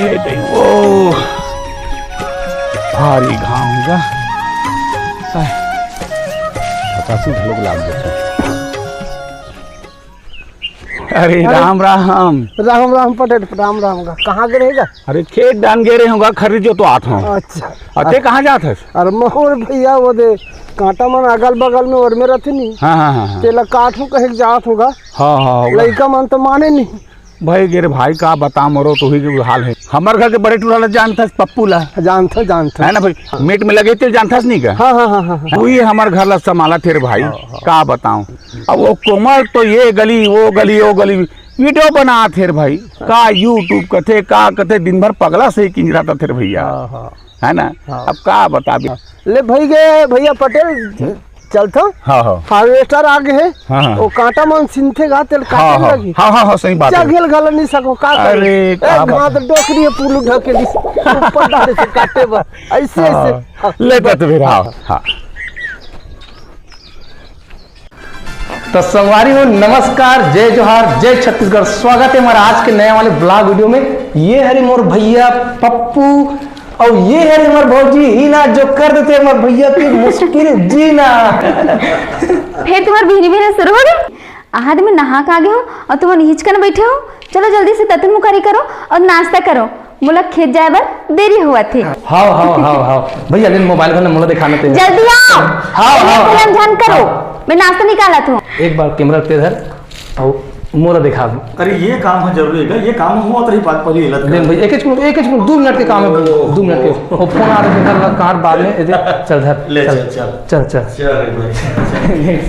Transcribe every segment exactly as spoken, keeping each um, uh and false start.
ओ, भारी घाम हे गा। आय, बतासू घलोक लाग जाथे। अरे, अरे। राम राम। राम राम पटेल, राम राम गा। कहाँ गे रहे गा? अरे, खेत डाहन गे रहे हँव गा, खर्री जोतवात हँव। अच्छा। अउ तें कहाँ जात हस? अरे, मोर भइया, वो दे कांटा मन अगल बगल में ओर में रथे नी। हाँ, हाँ, हाँ, हाँ। तेला काटहूँ कहे के जात हँव गा। हाँ, हाँ, हाँ। लइका मन तो माने नहीं। भई गे रे भाई, का बतावँव, मोरो तो उही के हाल हे। हमर घर के बड़े टूरा ला जानथस, पप्पू ला? जानथँव, जानथँव। हे ना भई, हाँ। मेट में लगे तेला जानथस नहीं का? हाँ, हाँ, हाँ, हाँ, हाँ। उही हमर घर ला संभालथे रे भाई, हाँ, हाँ। का बतावँव। अब वो कोमल तो ये गली, वो गली, वो गली, video बनाथे रे भाई। का YouTube कथे, का कथे, दिन भर पगला से ही किंजराथे रे भइया। हाँ, हाँ। हे ना? हाँ। अब का बताबे? ले भई गे भइया पटेल, चलथँव। हाँ, हाँ। Harvester आ गे हे। हाँ, हाँ। वो कांटा मन सिंधथे गा, तेला हाँ, काटे हाँ। लगही। हाँ, हाँ, हाँ, सही बात हे। चघे ल घलो नहीं सकँव, का करी? अरे, का बात हे? डोकरी हे, पुलू ढकेली ऊपर डाले से काटे बर। अइसे, हाँ। अइसे। हाँ, ले बस। तो फिर, हाँ, हाँ। तो संगवारी हो, नमस्कार, जय जोहार, जय छत्तीसगढ़। स्वागत हे हमर आज के नया वाले vlog video में। ये हरे मोर भइया पप्पू अउ ये हरे हमर भौजी हीना, जो कर देथे हमर भइया के मुश्किल जीना। फेर तुम्हर बिहनी बिहनी शुरू हो गे? आदमी नहा के आ गे हो अउ तुमन इहिच कन बइठे हो। चलो जल्दी से दतुन मुकारी करो अउ नास्ता करो। मोला खेत जाए बर देरी होवत हे। हव, हव, हव, हव। भइया, ले न mobile ला, मोला देखाना तें। जल्दी आओ। हव, पहले हव, फिल्म हव। झन करो। हव। मैं नास्ता निकालत हँव। एक बार camera तें धर, अउ मोला देखा। अरे, ये काम ह जरूरी हे का? ये काम होवत रही, बात पहली हिलत ले न कर। भइया, एकेच मिनट, एकेच मिनट, दू मिनट के काम हे, दू मिनट के। वो phone आ रहा हे, धर, कार बाद में, ए दे, चल धर, ले, चल, चल, चल। चल, चल। चल रे भाई।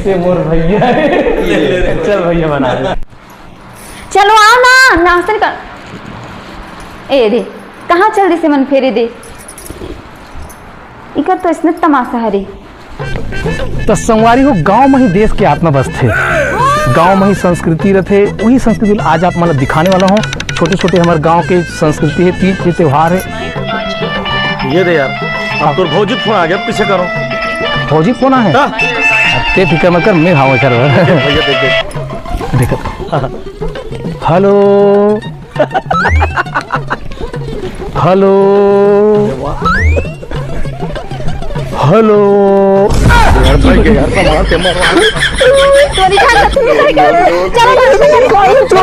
से मोर भइया। ले, ले, ले। चल भइया, बना दे। चलो आओ ना, नास्ता निकाल। ए दे, कहाँ चल दिस मन फेर ए दे? इकर तो अइसने तमाशा हरे। त संगवारी हो, गांव म ही देश के आत्मा बसथे, गांव म ही संस्कृति रथे। उही संस्कृति ल आज आप मन ल दिखाने वाला हूँ। छोटे-छोटे हमर गांव के संस्कृति हे, तीज के त्योहार हे। ये दे यार, अब तोर भौजी के phone आ गे, अब कइसे करो? भौजी के phone आए हे? हाँ। तें फिकर मत कर, मैं हँव एकर बर। भइया देख, देख। देख। Hello। Hello। Hello। यार, भाई के यार, कमाल के मार। चलो, चलो, चलो, चलो, चलो।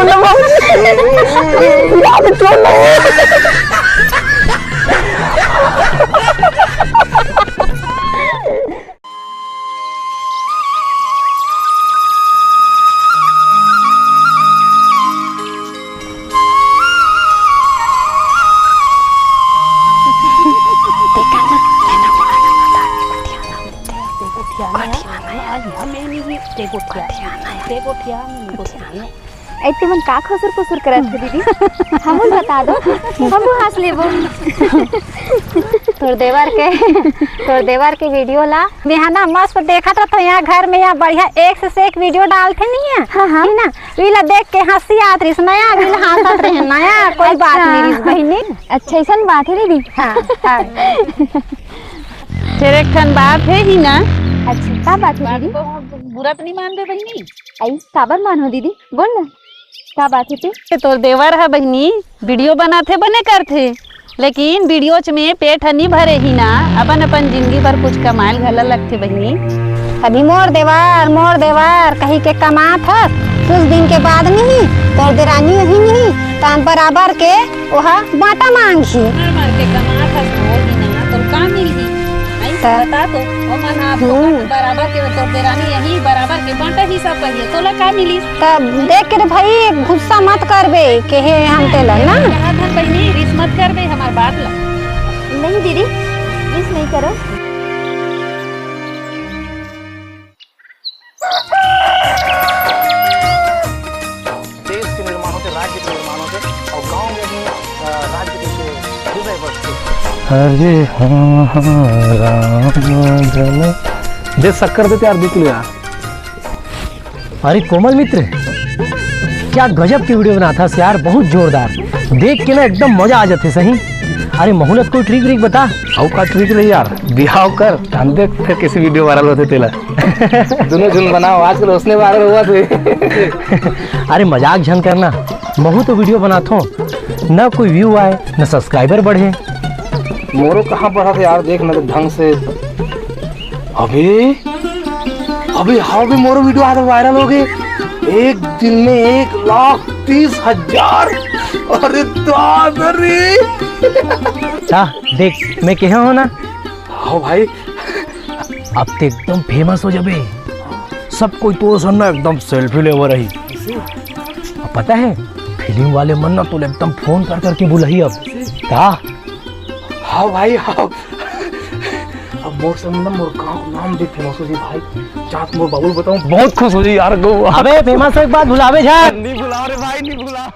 ए, तुमन का खुसुर पुसुर करत हो दीदी? हमन बता दो, हमहू हंस लेबो। तोर देवर के, तोर देवर के video ला बिहाना मस्त देखत रहत हो यहाँ घर में, यहाँ बढ़िया एक से, से एक video डालथे नहीं है, हाँ, हाँ। है ना? वीला देख के हंसी आत रहिस, नया वीला हंसत रहे, नया कोई बात अच्छा। नहीं रहिस बहिनी। अच्छा, ऐसन बात है दीदी? हाँ, हाँ। फेर एक ठन बात हे ही ना। अच्छा, का बात है बात दीदी? को बुरा तो नहीं मानबे बहिनी? आई, काबर मानहूं दीदी? बोल ना, का बात हे ते? ये तोर देवर ह बहिनी, video बनाथे बने करथे, लेकिन video च में पेट ह नी भरे ही ना, अपन अपन जिंदगी भर कुछ कमाए ल घला लगथे बहिनी। अभी मोर देवर, मोर देवर कही के कमात हस, कुछ दिन के बाद नहीं, तोर देरानी यही नहीं, त बराबर के ओहा बांटा मांगही। मार मार के कमात हस ना, ओही ना, तोर का मिलही? आई, त बता तो, ओमन ह आपको हम्म। बराबर के, तोर देरानी यही बराबर के बांटा ही सब पहिए, तोला का मिली? त देख के रे भाई, गुस्सा मत करबे, केहे हम तेला ना। कहा था बहिनी, रिस मत करबे हमार बात ला। नहीं दीदी, रिस नहीं करो। देश के निर्माण होते, राज्य के निर्माण होते और गांव में ही, अ, राज्य के हृदय बसते। अरे हाँ, हाँ, राम जन। दे शक्कर दे यार, दो किलो यार। अरे कोमल मित्र, क्या गजब के video बनात हस यार, बहुत जोरदार। देख के ना एकदम मजा आ जाथे सही। अरे महूं ला कोई trick व्रिक बता। अउ का trick रही यार, बिहाव कर, हम देख फिर कैसे video viral होथे तेला। दोनों झन बनाओ, आजकल उसने viral हुआ थे। अरे मजाक झन करना, महू तो वीडियो बनाथो, न कोई व्यू आए, न सब्सक्राइबर बढ़े। मोरो कहाँ बढ़त हे यार, देख ना तो ढंग से। अबे, अबे, हाँ बे, मोरो वीडियो आज वायरल हो गए। एक दिन में एक लाख तीस हजार। अरे दादा रे। हाँ, देख, मैं कहे हो ना। हाँ भाई। अब तो एकदम फेमस हो जाबे। सब कोई तोर सामने एकदम सेल्फी लेवा रही। अब पता है, फिल्म वाले मन ना तोला एकदम फोन कर करके बुलाही अब। का? हाँ भाई, हाँ। अब मोर से मतलब मोर गाँव के नाम भी फेमस हो जी भाई। जात मोर बाबू ल बताऊँ, बहुत खुश हो जी यार गो। अबे फेमस हो एक बात भुलावे झन। नहीं भुला रे भाई, नहीं भुला।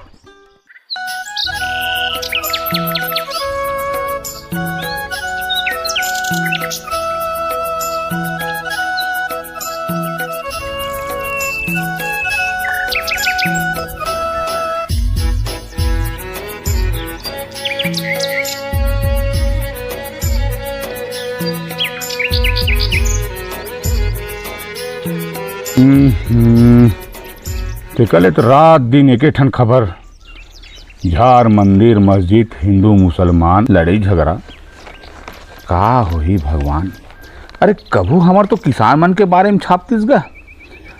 हम्म, हम्म। तेकर ले तो रात दिन एके ठन खबर, झार, मंदिर, मस्जिद, हिंदू, मुसलमान, लड़ई झगड़ा। का होही भगवान? अरे, कभू हमर तो किसान मन के बारे में छापतिस गा,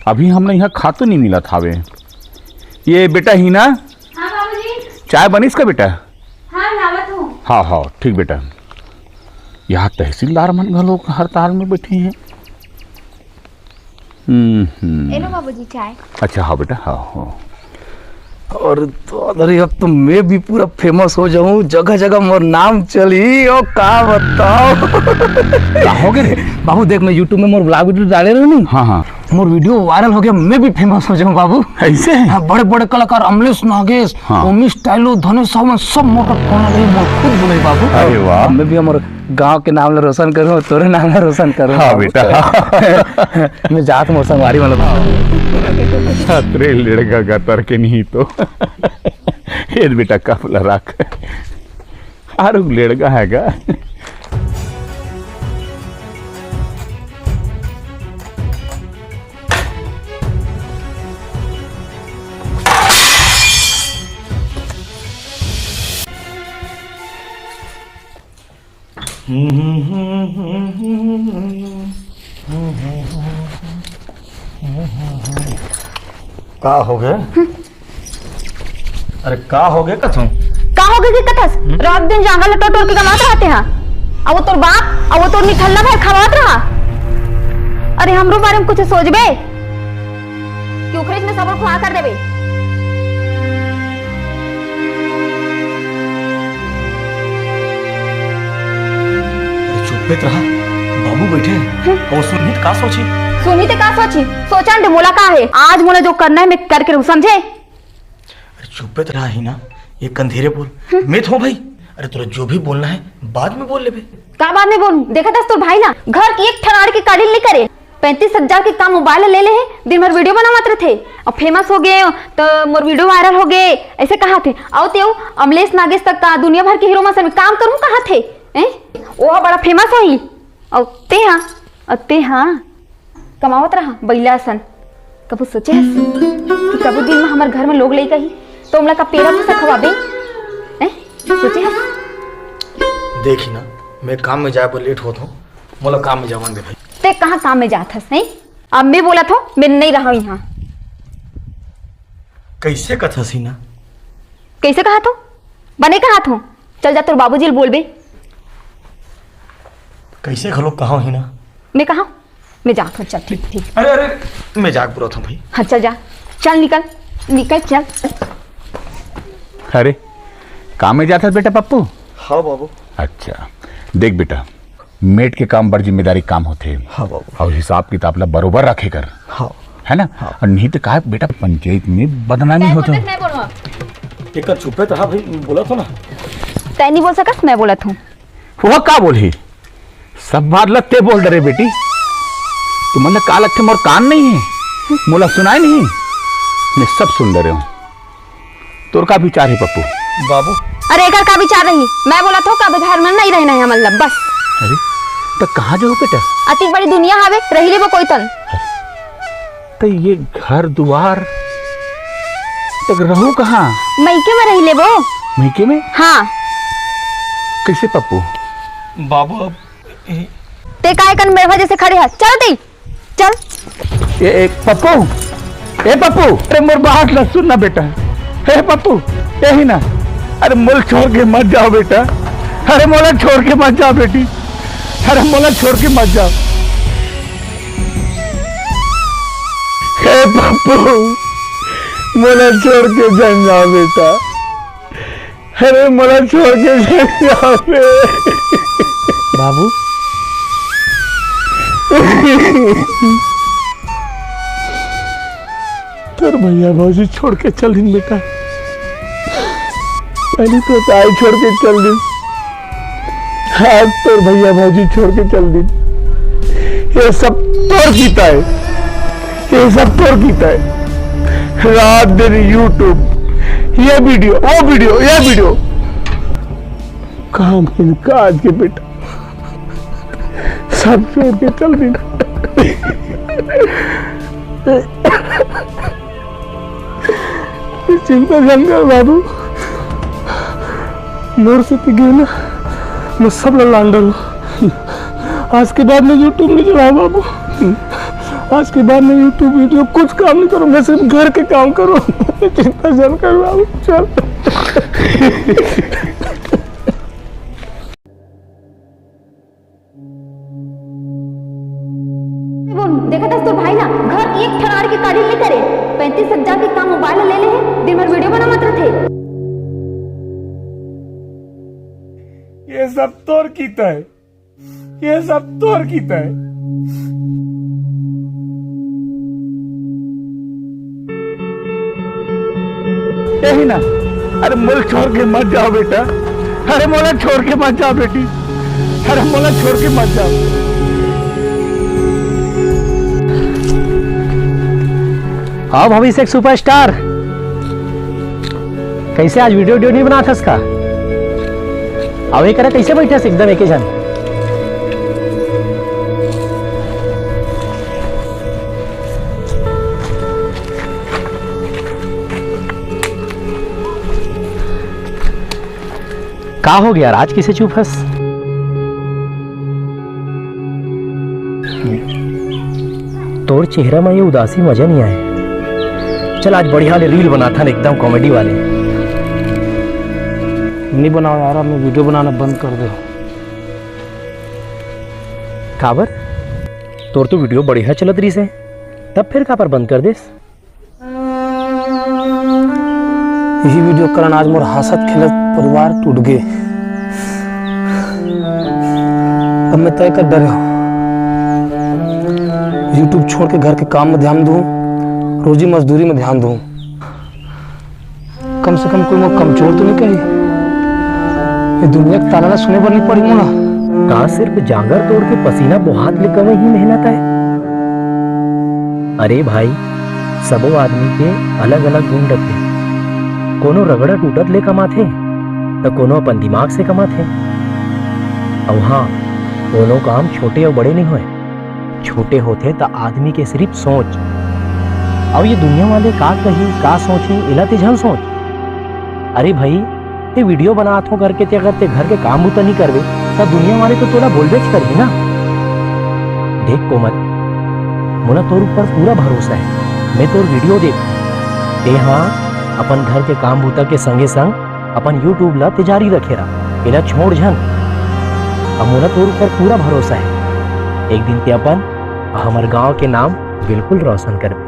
अभी हमला इहाँ खातू नहीं मिलत हावे। ये बेटा ही ना, हाँ बाबूजी। चाय बनिस का बेटा? हाँ, लावत हूँ। हाँ, हाँ, ठीक बेटा। यहाँ तहसीलदार मन घलो हड़ताल में बैठे हैं। हम्म, हम्म। ए लो बाबूजी, चाय। अच्छा, हाँ बेटा, हाँ, हाँ। और तो, अरे, अब तो मैं भी पूरा फेमस हो जाऊं, जगह जगह मोर नाम चली। ओ, का बताओ। का हो गए रे? बाबू, देख, मैं YouTube में मोर ब्लॉग वीडियो डाले रहे नहीं। हाँ, हाँ। मोर वीडियो वायरल हो गया, मैं भी फेमस हो जाऊं बाबू। ऐसे? हाँ, बड़े बड़े कलाकार अमलेश नागेश, हाँ। ओमी स्टाइलो, धनेश साहू, सब मोर फोन लगे, मोर खुद बोले बाबू। अरे वाह। मैं भी हमर गांव के नाम ला रोशन करूँ, तोरे नाम ला रोशन करूँ हाँ बाबू। बेटा, हाँ। मैं जात मोर संगवारी वाला बाबू। अतरे लेड़गा गतर के नहीं तो। ये बेटा कप ला रख। आरुग लेड़गा है गा। का हो गए? अरे का हो गए कथों? का हो गए कि कथस? रात दिन जांगर लटोर टोर के कमात रहते हैं। अब वो तोर बाप, अब वो तोर निठल्ला भाई खवात रहा। अरे हमरो बारे में कुछ सोचबे? कि उखरेज में सबल खुआ कर देबे। अरे चुप्पे त रहा, बाबू बैठे हैं। हम्म। और सुनही त का सोची? सुनही त का सोची? सोचन दे मोला का है, आज मोला जो करना है मैं करके रहूं, समझे? अरे चुप्पे त रहा ही ना, ये कंधेरे बोल। हम्म। मैं तो हूँ भाई। अरे तोरा जो भी बोलना है बाद में बोल लेबे। का बाद में बोलूं? देखत हस तोर भाई ला, घर की एक ठन आड़ के काड़ी नहीं करे। पैंतीस हजार के का मोबाइल ले ले हे, दिन भर वीडियो बनावत रथे। अब फेमस हो गए तो मोर वीडियो वायरल हो गए, ऐसे कहा थे। अउ तेऊ अमलेश नागेश तक का दुनिया भर के हीरो मन से काम करूं कहा थे। हैं? ओह बड़ा फेमस होही। अउ ते हाँ, अउ ते हाँ, कमावत रहा बैला असन। कभू सोचे हस कि कभू दिन में हमर घर में लोग लइका ही तो हमला का पेरा भूसा खवाबे? हैं? सोचे हस? देखी ना, मैं काम में जाए बर लेट होत हूँ, मोला काम में जावन दे भाई। ते कहाँ काम में जात हस, हैं? अब मैं बोलत हूँ, मैं नहीं रहा यहाँ। कैसे कथस ही ना? कैसे कहा थो? बने कहा थो? चल जा, तोर बाबूजी ल बोलबे। कैसे घलो कहा ही ना? मैं कहा, मैं जात हूँ, चल, ठीक, ठीक। अरे, अरे, मैं जाग बुरा था भाई। हाँ, चल जा, चल निकल, निकल, चल। अरे, काम में जात हस बेटा पप्पू? हाँ बाबू। अच्छा, देख बेटा, मेट के काम बड़ जिम्मेदारी काम होथे। हाँ बाबू। अउ हिसाब किताब ला बरोबर रखे कर। हाँ। है ना? हाँ। अउ नहीं तो का बेटा पंचायत में बदनामी होथे। एक चुप्पे त रहा भाई, बोलत हूँ ना। तै नहीं बोल सकस, मैं बोलत हूँ। वो का बोलही? सब बात ला ते बोल डरे बेटी। तुमन ला का लगथे मोर कान नहीं है? मोला सुनाय नहीं? मैं सब सुन डरे हूँ। तोर का विचार हे पप्पू? बाबू। अरे एकर का विचार रही? मैं बोलत हूँ का घर में नहीं रहना है हमन ला, बस। अरे, त कहाँ जाहू बेटा? अतिक बड़ी दुनिया हावे, रही लेबो कोई तन। त ये घर दुआर तक रहू कहाँ? मइके में रही लेबो। मइके में? हाँ। कैसे पप्पू? बाबू, अब ए- ते काय कन मेरवा जैसे खड़े है? चल दे, चल। ए, ए, पप्पू, ए पप्पू, अरे मोर बात ला सुन ना बेटा। हे पप्पू, यही ना, अरे मोला छोड़ के मत जाओ बेटा। अरे मोला छोड़ के मत जाओ बेटी। अरे मोला छोड़ के मत जाओ। हे पप्पू, मोला छोड़ के झन जाओ बेटा। अरे मोला छोड़ के झन जाओ बे। बाबू। तोर भैया भौजी छोड़ के चल दिन बेटा। पहले तो ताई छोड़ के चल दिन, आज तोर भैया भौजी छोड़ के चल दिन। ये सब तोर कीता है, ये सब तोर कीता है। रात दिन YouTube, ये वीडियो, वो वीडियो, ये वीडियो, काम के काज के बेटा, सब छोड़ के चल दिन। चिंता झन कर बाबू, मोर से तो गे ना, मैं सब ला लान डालूं। आज के बाद मैं YouTube नहीं चलाऊं बाबू, आज के बाद मैं YouTube वीडियो कुछ काम नहीं करूं, मैं सिर्फ घर के काम करूं। चिंता झन कर बाबू, चल। बोल, देखत हस तोर भाई ना, घर एक ठन आड़ के काढ़ी नइ करे। पैंतीस हजार के काम मोबाइल ले ले हे, दिन भर वीडियो बनावत रथे। ये सब तोर कीता है, ये सब तोर कीता है। यही ना, अरे मोला छोड़ के मत जाओ बेटा, अरे मोला छोड़ के मत जाओ बेटी, अरे मोला छोड़ के मत जाओ। हाँ भविष्य के सुपरस्टार, कैसे आज वीडियो वीडियो नहीं बनात हस का? अब ये करे कैसे बैठे हस एकदम एके झन? का हो गया यार, आज किसे चुप हस? तोर चेहरा में ये उदासी मजा नहीं आए। चल आज बढ़िया ले रील बनाथन एकदम कॉमेडी वाले। नहीं बनाओ यार, अब मैं वीडियो बनाना बंद कर दे। काबर? तोर तो वीडियो बढ़िया चलत रहिस हे, तब फिर काबर बंद कर देस? यही वीडियो के कारण आज मोर हंसत खेलत परिवार टूट गे। अब मैं तय कर डरे हूँ, YouTube छोड़ के घर के काम में ध्यान दूँ, रोजी मजदूरी में ध्यान दूँ। कम से कम कोई मोर कमजोर तो नहीं कही? ये दुनिया के ताना ला सुने बर नहीं पड़ी मोला। का सिर्फ जांगर तोड़ के पसीना बोहात ले कमई ही मेहनत आय? अरे भाई, सबो आदमी के अलग-अलग गुण रथे। कोनो रगड़ा टूटत ले कमाथे, त कोनो अपन दिमाग से कमाथे। अउ हाँ, कोनो काम छोटे अउ बड़े नइ होय। छोटे होथे त आदमी के सिर्फ सोच। अउ ये दुनिया वाले का कही, का सोचही, एला ते झन सोच। अरे भाई, ते वीडियो बनात हो करके ते अगर ते घर के काम बूता नइ करबे, त दुनिया वाले तो तोला बोलबेच करही ना। देख कोमल, मोला तोर ऊपर पूरा भरोसा हे। मैं तोर वीडियो देखहूँ। ते हा अपन घर के काम बूता के संगे संग अपन YouTube ला ते जारी रखे रह, एला छोड़ झन। अब मोला तोर ऊपर पूरा भरोसा हे, एक दिन ते अपन हमर गांव के नाम बिल्कुल रोशन करबे।